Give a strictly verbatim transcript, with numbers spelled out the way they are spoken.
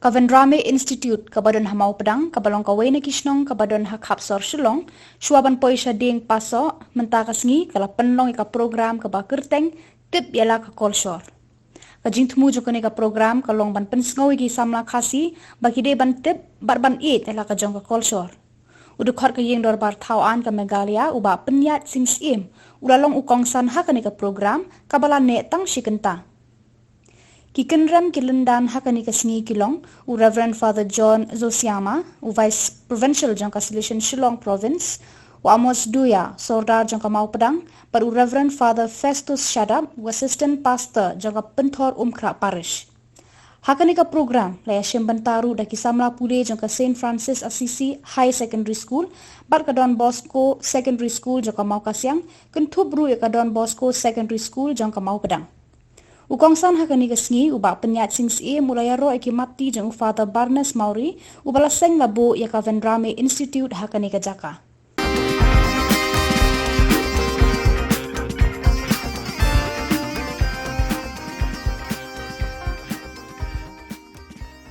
Ka Vendrame Institute kaba don ha Mawpdang, kaba long kawei na ki shnong kaba don ha khap sor Shillong, shuwa ban poi sha dieng paso mynta ka sngi ka la pynlong ïa ka program kaba kyrteng Tip ïa la ka kolshor. Ka jingthmu jong kane ka program ka long ban pynsngew ïa ki samla Khasi ba ki dei ban tip bad ban ïeit ïa la ka jong ka kolshor. U dkhot ka ïing dorbar thaw aiñ ka Meghalaya, u Bah Pynïaid Sing Syiem, u la long u kongsan ha kane ka program kaba la neh tang shi kynta. Ki kynrem ki lyndan ha kane ka sngi ki long u Reverend Father John Zosiama, u Vice Provincial jong ka Salesian Shillong Province, u Amos Duya, Sordar jong ka Mawpdang, bad u Reverend Father Festus Shadap, u Assistant Pastor jong ka Pynthorumkhrah Parish. Ha kane ka program la ïashim bynta ruh da ki samla pule jong ka Saint Francis Assisi High Secondary School bad ka Don Bosco Secondary School jong ka Mawkasiang, kynthup ruh ïa ka Don Bosco Secondary School jong ka Mawpdang. U kongsan ha kane ka sngi, u Bah Pynïaid Sing Syiem, u la ïaroh ïa ki matti jong u Father Barnes Mawrie, uba la seng la buh ïa ka Vendrame Institute ha kane ka jaka.